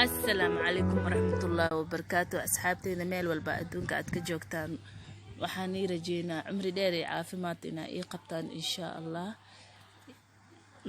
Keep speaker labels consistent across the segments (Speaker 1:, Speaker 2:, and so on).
Speaker 1: Asalaamu calaykum waraxmatullaahi wabarakaatu. Asxaabteyda meel walba adduunka aad ka joogtaan, waxaan ii rajeynaa cumri dheer iyo caafimaad inaa ii qabtaan, insha Allah.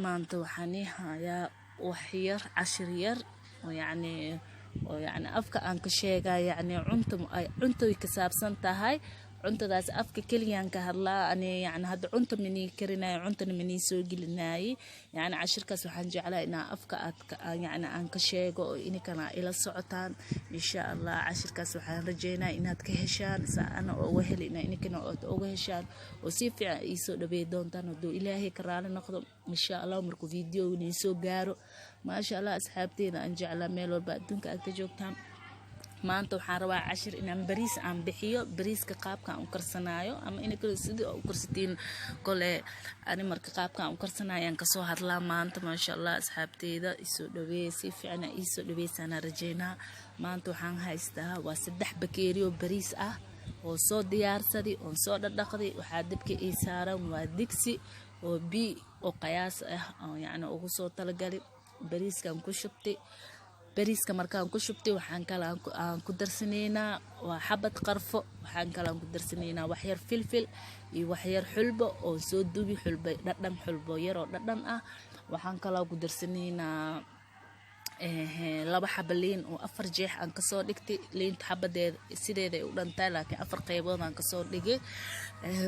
Speaker 1: Maanta waxaan ii hayaa wax yar, cashir yar oo yacni afka aan ka sheegaya, yacni cunto ay cuntoy ka saabsan tahay. Cuntadaas afka keliyaan ka hadlaa ani. Yacni hadda cunto manii karinayo, cuntana manii soo gelinaaye. Yacni cashirkaas waxaan jeclaa inaa afka aad yacni aan ka sheego oo ininkana ila socotaan, insha Allah. Cashirkaas waxaan rajeynaa inaad ka heshaan saa ana uga heli, inaa ininkana ood uga heshaan oo si fiican iisoo dhaweey doontaan, hadduu Ilaahay ka raali noqdo, insha Allah, markuu video soo gaaro. Maasha Allah, asxaabteyda aan jeclaa, meel walba adduunka aad ka joogtaan, maanta waxaan rabaa cashir inaan bariis aan bixiyo, bariiska qaabka aan u karsanaayo ama in sidii u karsatiin kole. Ani marka qaabka aan u karsanaayo aan kasoo hadlaa maanta. Maasha Allah, asxaabteyda isoo dhaweeye, si fiican iisoo dhaweysana rajeynaa. Maanta waxaan haystaa waa 3 bakeeriyo bariis ah oo soo diyaarsaday oon soo dhadhaqday. Waxaa dabka ii saaran waa digsi oo bi oo qayaas ah oo yacni ugu soo talagalay. Bariiskan ku shubtay. Bariiska markaan ku shubtay, waxaan kale aan ku darsanaynaa waa xabad qarfo. Waxaan kale aan ku darsanaynaa waxyar filfil iyo waxyar xulbo oo soo dubi, xulbo dhadhan, xulbo yar oo dhadhan ah. Waxaan kaloo ku darsanaynaa 2 xaba liin oo 4 jeex aan kasoo dhigtay. Liinta xabadeeda sideeda ay u dhantahay, laakiin 4 qaybood aan kasoo dhigay.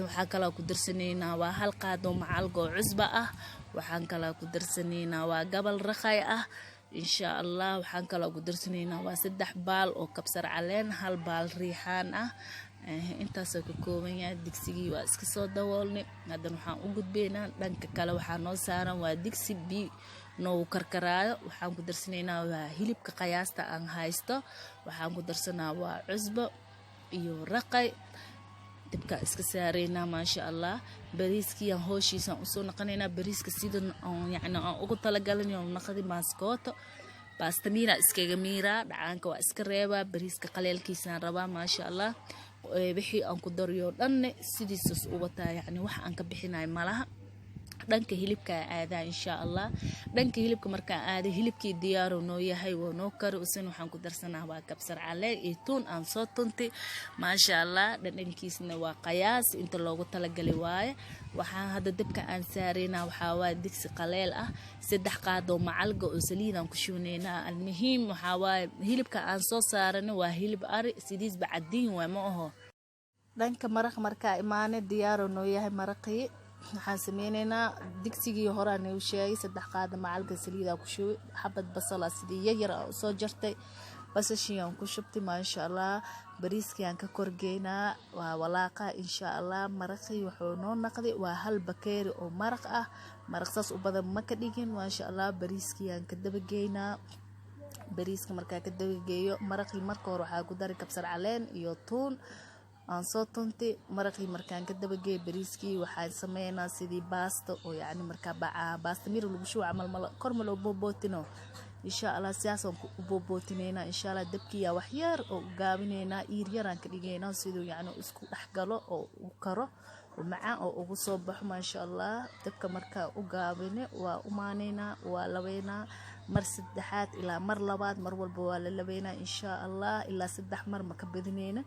Speaker 1: Waxaan kaloo ku darsanaynaa waa 1 qaado macalgo cusba ah. Waxaan kaloo ku darsanaynaa waa gabal raqay ah, insha Allah. Waxaan kaloo ku darsanaynaa waa 3 baal oo kabsar caleen, 1 baal riixaan ah. Intaasoo ka kooban yahay. Digsigii waa iska soo daboolnay. Haddana waxaan u gudbaynaa dhanka kale. Waxaa noo saaran waa digsi biyo noogu karkaraayo. Waxaan ku darsanaynaa waa hilibka qayaasta aan haysto. Waxaan ku darsanaa waa cusbo iyo raqay. Dabkaa iska saaraynaa. Maasha Allah, bariiskiiyaan hooshiisaan usoo naqanaynaa. Bariiska sida yacni aan ugu talagalin oo naqdi maaskooto baastamiina iskaga miiraa, dhacaanka waa iska reebaa, bariiska qaleelkiisaan rabaa. Maasha Allah, wixii aan ku dariyo dhanne sidiisas u wataa, yacni wax aan ka bixinayo malaha. Dhanka hilibkaa aadaa, insha Allah. Dhanka hilibka markaan aaday, hilibkii diyaaro noo yahay, waa noo kari usan. Waxaan ku darsanaa waa kabsar caleen iyo tuun aan soo tuntay. Maasha Allah, dhadhankiisna waa qayaas inta loogu talagalay waaye. Waxaan hadda dabka aan saaraynaa waxaa waaye digsi qaleel ah, 3 qaadoo macalga oo saliid aan ku shubaneynaa. Almuhiim waxaa waaye hilibka aan soo saarana waa hilib ari, sidiisba cadiin waay, ma aho. Dhanka maraq markaa imaane, diyaaro noo yahay maraqii. Waxaan sameyneynaa digsigii horaa nagu sheegay, 3 qaada macalka saliidaa ku shubay, xabad basala sidii yaryar aa usoo jartay, basashiiyaan ku shubtay. Maasha Allah, bariiskiiyaan ka korgeynaa, waa walaaqa, insha Allah. Maraqii wuxuu noo naqday waa 1 bakeeri oo maraq ah. Maraq saas u badan ma ka dhigin. Maasha Allah, bariiskiiyaan ka dabageynaa. Bariiska markaa ka dabageeyo maraqii, marka hore waxaa ku daray kabsar caleen iyo tuun aan soo tuntay. Maraqii markaan ka dabageeyay bariiskii, waxaan sameynaa sidii baasta oo yacni markaa baasta mir lagu shubo camal, mala kor ma loo boobootino, insha Allah. Sidaasaan u boobootineynaa, insha Allah. Dabkiyaa wax yar oo u gaabineynaa, iir yaraan ka dhigeynaa, siduu yacni isku dhex galo oo u karo oo macaan oo ugu soo baxo. Maasha Allah, dabka markaa u gaabine, waa umaaneynaa, waa labeynaa mar saddexaad ilaa mar labaad. Mar walba waa la labeynaa, insha Allah, ilaa 3 mar ma ka badineyna.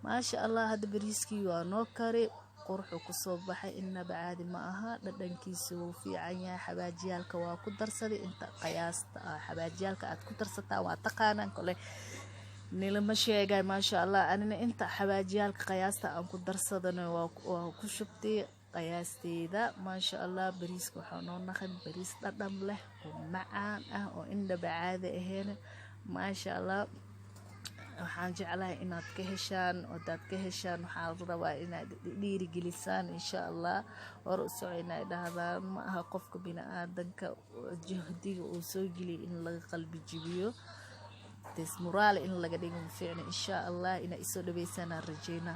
Speaker 1: Maasha Allah, hadda bariiskii waa noo kari, quruxuu kusoo baxay, inaba caadi ma aha. Dhadhankiisa wuu fiican yahay. Xabaajiyaalka waa ku darsaday inta qiyaasta ah. Xabaajiyaalka aad ku darsataa waa taqaanaan kole, nilama sheegay. Maasha Allah, anina inta xabaajiyaalka qiyaasta aan ku darsadana waa ku shubtay qiyaasteeda. Maasha Allah, bariiska waxaa noo naqan bariis dhadhan leh oo macaan ah oo indhaba caadi ahayn. Maasha Allah, waxaan jeclahay inaad ka heshaan. Hadaad ka heshaan, waxaa la rabaa inaad dhiirigelisaan, insha Allah. Hore u soco inay dhahdaan ma aha. Qofka bini-aadanka juhdiga uu soo geliyay in laga qalbi jibiyo, desmoral in laga dhigo ma fiicno. Insha Allah, inaa isoo dhaweysaan aan rajeynaa.